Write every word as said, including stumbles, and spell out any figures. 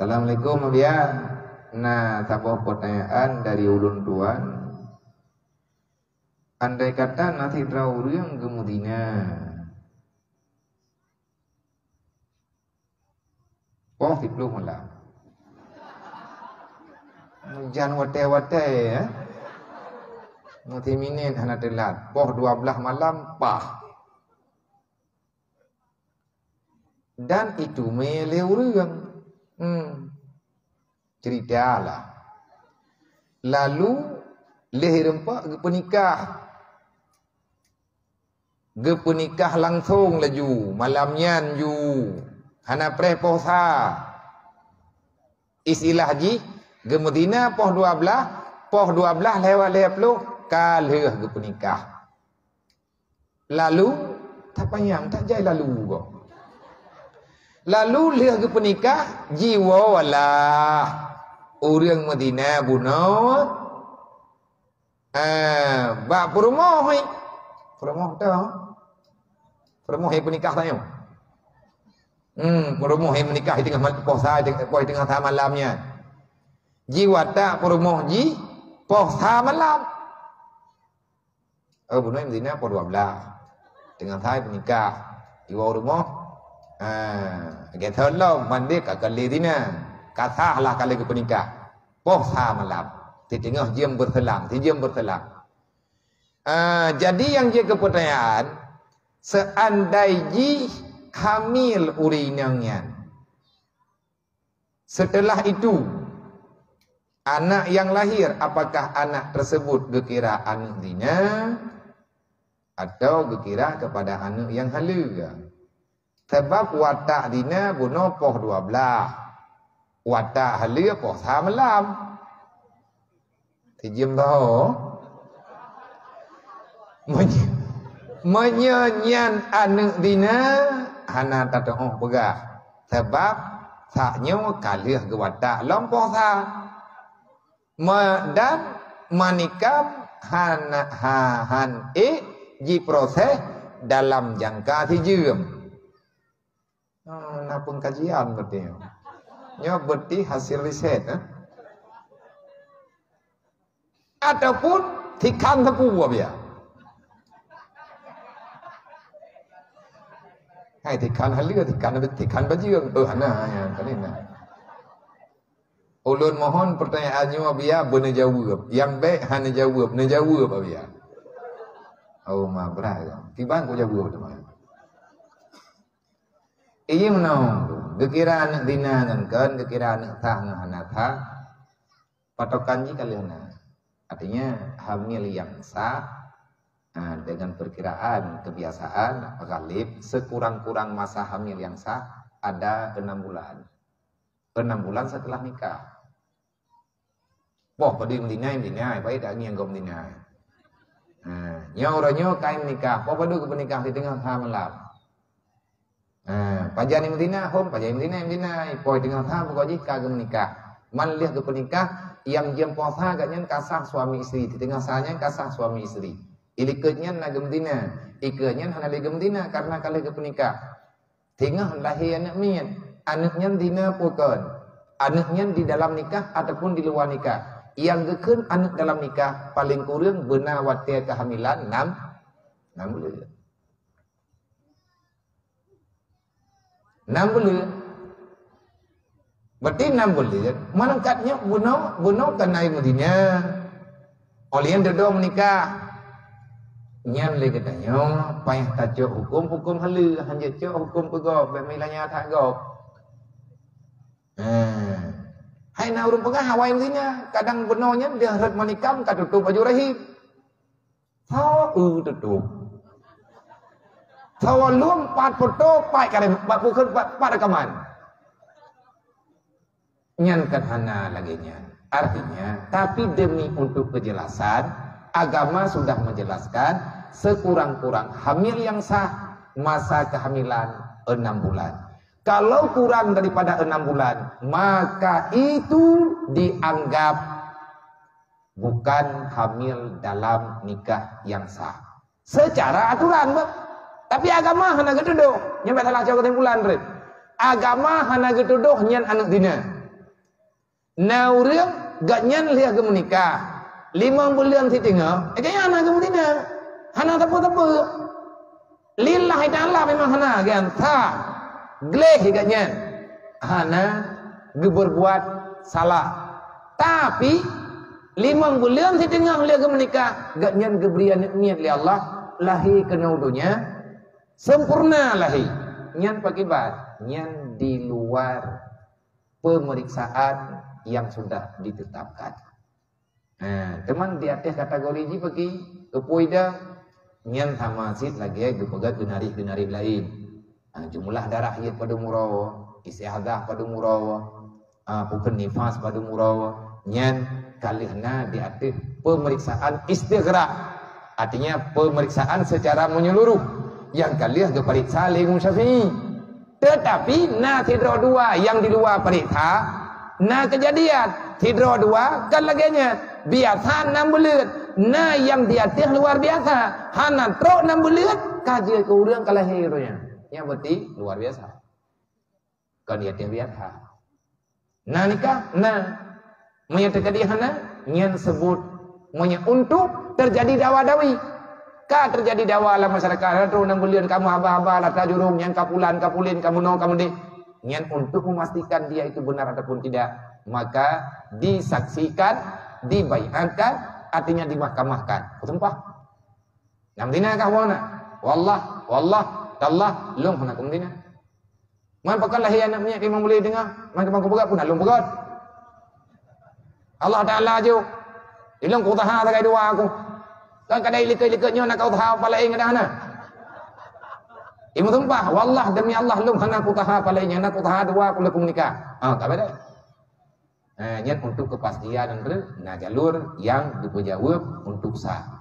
Assalamualaikum, Abian. Nah, saboh pertanyaan dari ulôn tuan. Andai kata na sidroe ureuëng geumeutina poh siplôh malam. Meujan watée-watée, ya. Meuti minit hana teulat. Poh dua belas malam, pah. Dan itu mé lé ureuëng. Hmm. Cerita lah. Lalu lheueh reumpak geupeunikah. Geupeunikah langsung laju, malam nyan ju. Hana preh poh sa. Istilah jih, geumeutina poh dua belas, poh dua belas lewat lhée ploh, ka lheueh geupeunikah. Lalu, tapanyang, tak jai lalu gob. Lalu lheueh geupeunikah, jiwoe alah ureuëng Madinah bunoe, ah, bak peurumoh, eh. Peurumoh tu. Peurumoh yang peunikah tanyoe. Hmm, peurumoh yang menikah di tengah mal-, poh sa, poh di tengah sa malam nyan. Jiwatak peurumoh jih poh sa malam. Oh, bunoe zina poh dua belas. Teungoh hai peunikah. Jiwoe rumoh. Ha, lagée thon lom, mandé ka kali zina. Ka sah lah kali geupeunikah. Poh sa malam. Siteungoh jeuem beureuselang, sijeuem beureuselang. Ah, jadi nyang jeuet keu peutanyaan, seandai jih hamil ureuëng inong nyan, setelah itu, anak yang lahir, apakah anak tersebut geukira aneuëk zina atau geukira kepada aneuëk nyang haleue? Sabab watak zina bunoe poh dua belas, watak haleue poh sa malam. Sijeuem tahu? Meunyoe, meunyoe nyan aneuëk zina, hana tatuoh peugah. Sabab saat nyoe ka lheueh geuwatak lom poh sa. Ma-, dan manikam hana, ha-, han ék jiproses dalam jangka sijeuem. Ah, na pengkajian berarti. Nyoe berarti hasil riset, eh? Ataupun tikhan sapu, Abiya. Hai, tikhan haleue, tikhan, tikhan bajeueng. Oh, hana, ya, tadi na. Ulôn mohon pertanyaan nyoe, Abiya, beuna jaweueb. Nyang bék hana jaweueb, neujaweueb, Abiya. Oh, ma brat. Kiban ku jaweueb teuma. Iya meunoe, geukira aneuëk zina ngon kon, geukira aneuëk sah ngon hana sah, patokan jih ka lheueh na. Artinya, hamil yang sah, ah, dengan perkiraan kebiasaan ghalib, sekurang-kurang masa hamil yang sah ada enam bulan. Enam bulan setelah nikah. Poh padum meudina, meudina, baik dak ngieng gob meudina. Ha, nyoe uroe nyoe ka meunikah, poh padum geupeunikah, di teungoh sa malam. Ha, pajan meudina, hom pajan meudina, meudina, poh teungoh sa pokok jih ka geumeunikah. Man lheueh geupeunikah, nyang jeuem poh sa gobnyan ka sah suami istri, di teungoh sa nyan ka sah suami istri. Ilikot nyan na geumeudina, ikot nyan hana lé geumeudina karena ka lheueh geupeunikah. Teungoh lahé aneuëk miet, aneuëk nyan zina peu kon? Aneuëk nyan di dalam nikah ataupun di luwa nikah? Nyang geukheun aneuëk dalam nikah, paleng kureueng beuna watée keuhamilan nam, nam buleuen. Nam buleuen. Berarti nam buleuen, meunangkat nyoe bunoe, bunoe ka na i Madinah. Óh lheueh dudoe meunikah. Nyan lé geutanyoe payah tacok huköm, huköm haleue, hanjeuet cok huköm peugob, bék meulanya that gob. Hai na ureuëng peugah awai meuzinah, kadang bunoe nyan dia rhot meunikah ka tutôp laju rahim. Tho eu tutôp. Tho lom pat foto, pat karem, pat bukon, pat, pat rekaman. Nyan kan hana lagée nyan. Artinya, tapi demi untuk kejelasan, agama sudah menjelaskan sekurang-kurang hamil yang sah, masa kehamilan enam bulan. Kalau kurang daripada enam bulan, maka itu dianggap bukan hamil dalam nikah yang sah. Secara aturan, bah. Tapi agama hana geutudoh. Nyan bék salah cok kesimpulan, Rit. Agama hana geutudoh nyan aneuëk zina. Na ureuëng gobnyan lheueh geumeunikah, limong buleuen siteungoh, eh, gobnyan hana geumeuzina, hana teupeu-teupeu. Lillahi ta'ala memang hana, kan? Sa, gleh gobnyan hana geuberbuat salah. Tapi, limong buleuen siteungoh lheueh geumeunikah, gobnyan geubri aneuëk miet lé Allah, lahé keunoe donya, sempurna lahé. Nyan pakiban, nyan di luar pemeriksaan yang sudah ditetapkan. Ha, teuma di ateueh kategori jih peuki, keupeue dah, nyan sama cit lagée geupeugah geunarek-geunarek laén. Ha, jumlah darah jeuet padum uroe, istihadah padum uroe, ha, bukon nifas padum uroe, nyan ka lheueh na di ateueh pemeriksaan istighraq. Artinya pemeriksaan secara menyeluruh yang ka lheueh geupareksa lé Imam Syafi'i. Tetapi na sidroe dua nyang di luwa pareksa, na keujadian sidroe dua kan lagée nyan. Biasa nam buleuen, na nyang di ateueh luar biasa, hana trok nam buleuen, ka jeuet keu ureuëng ka lahé donya. Nyang berarti luar biasa. Kon di ateueh biasa. Na nikah? Na. Meunyoe teujadi hana, nyan sebut meunyoe untuk teujadi dawa-dawi. Ka teujadi dawa lam masyarakat, hana trok nam buleuen kamoe haba-haba, lata jurong, nyang ka pulan, ka pulen, ka meunoe, ka meudeh. Nyan untuk memastikan dia itu benar ataupun tidak, maka disaksikan, dibaiatkan, artinya dimahkamahkan. Kusumpah. Nam dina kah wana? Wallah, wallah, tallah, lôn hana kum dina. Man pakon lahé aneuëk miet imam boleh deungoe, man keubang kupeugah pun lôn peugah. Allah Taala aju. Ilong ku taha sagai dua aku. Kan kadai likot-likot nyoe nak kau taha apa lain kadang hana. Imam sumpah, wallah demi Allah lôn hana ku taha apa lain, hana ku taha dua aku lakum nikah. Ah, tak beda. Eh, nyan untuk kepastian, na jalur yang dipeujawab untuk sah.